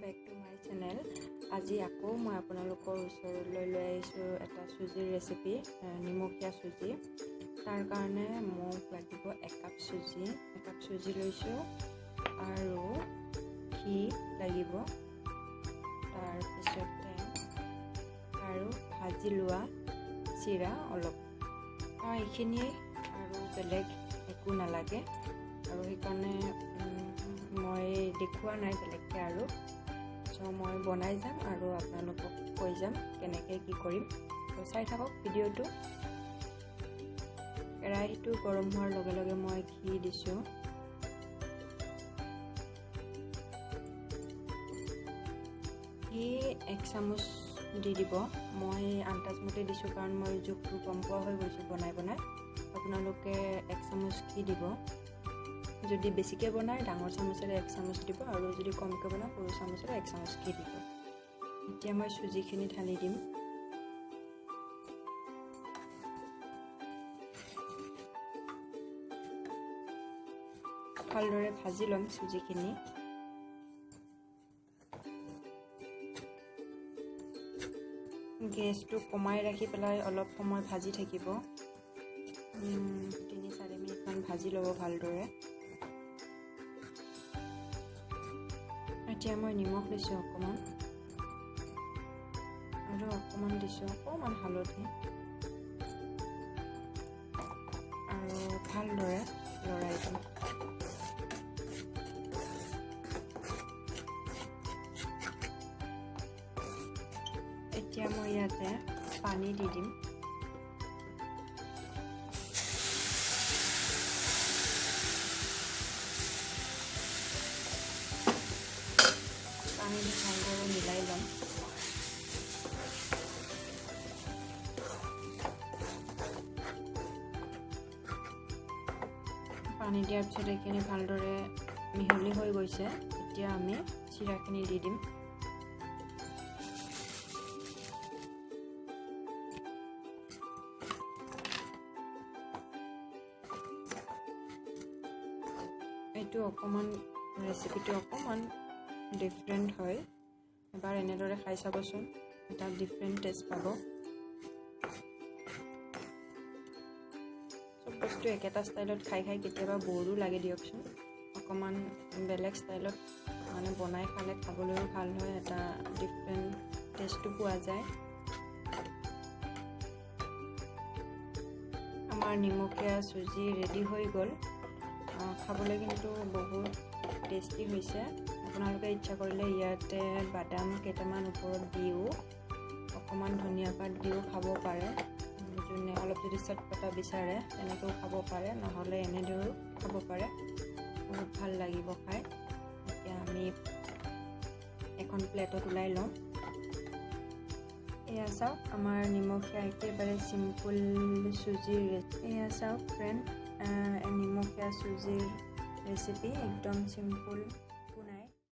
Back to my channel. আজি আকৌ মই আপোনালোকৰ ওচৰলৈ লৈ আহিছোঁ এটা চুজিৰ ৰেচিপি, নিমখীয়া চুজি। তাৰ কাৰণে মোক লাগিব একাপ চুজি। একাপ চুজি লৈছোঁ আৰু ঘি লাগিব, তাৰপিছতে আৰু ভাজি লোৱা চিৰা অলপ। এইখিনিয়ে আৰু বেলেগ একো নালাগে, আৰু সেইকাৰণে মই দেখুওৱা নাই বেলেগকৈ আৰু। চ' মই বনাই যাম আৰু আপোনালোকক কৈ যাম কেনেকৈ কি কৰিম। ত' চাই থাকক ভিডিঅ'টো। কেৰাহীটো গৰম হোৱাৰ লগে লগে মই ঘি দিছোঁ। ঘি এক চামুচ দি দিব। মই আন্দাজমতে দিছোঁ, কাৰণ মই জোখটো গম পোৱা হৈ গৈছোঁ বনাই বনাই। আপোনালোকে এক চামুচ ঘি দিব। যদি বেছিকৈ বনায় ডাঙৰ চামুচেৰে এক চামুচ দিব, আৰু যদি কমকৈ বনায় সৰু চামুচেৰে এক চামুচ ঘি দিব। এতিয়া মই চুজিখিনি ঢালি দিম। ভালদৰে ভাজি ল'ম চুজিখিনি। গেছটো কমাই ৰাখি পেলাই অলপ সময় ভাজি থাকিব, 3-4 মিনিটমান ভাজি ল'ব ভালদৰে। এতিয়া মই নিমখ দিছোঁ অকণমান, আৰু অকণমান দিছোঁ অকণমান হালধি, আৰু ভালদৰে লৰাই দিম। এতিয়া মই ইয়াতে পানী দি দিম। পানী দি ভালদৰে মিলাই ল'ম। পানী দিয়াৰ পিছত এইখিনি ভালদৰে মিহলি হৈ গৈছে। এতিয়া আমি চিৰাখিনি দি দিম। এইটো অকণমান ৰেচিপিটো অকণমান ডিফাৰেণ্ট হয়, এবাৰ এনেদৰে খাই চাবচোন, এটা ডিফাৰেণ্ট টেষ্ট পাব। চব বস্তু একেটা ষ্টাইলত খাই খাই কেতিয়াবা ব'ৰো লাগে দিয়কচোন। অকণমান বেলেগ ষ্টাইলত মানে বনাই খালে খাবলৈও ভাল হয়, এটা ডিফাৰেণ্ট টেষ্টো পোৱা যায়। আমাৰ নিমখীয়া চুজি ৰেডি হৈ গ'ল। খাবলৈ কিন্তু বহুত টেষ্টি হৈছে। আপোনালোকে ইচ্ছা কৰিলে ইয়াতে বাদাম কেইটামান ওপৰত দিও, অকণমান ধনিয়া পাত দিও খাব পাৰে। যোনে অলপ যদি চটপটা বিচাৰে তেনেকৈও খাব পাৰে, নহ'লে এনেদৰেও খাব পাৰে। বহুত ভাল লাগিব খাই। এতিয়া আমি এখন প্লেটত ওলাই ল'ম। এয়া চাওক আমাৰ নিমখীয়া একেবাৰে চিম্পুল চুজিৰ। এয়া চাওক ফ্ৰেণ্ড, নিমখীয়া চুজিৰ ৰেচিপি, একদম চিম্পুল।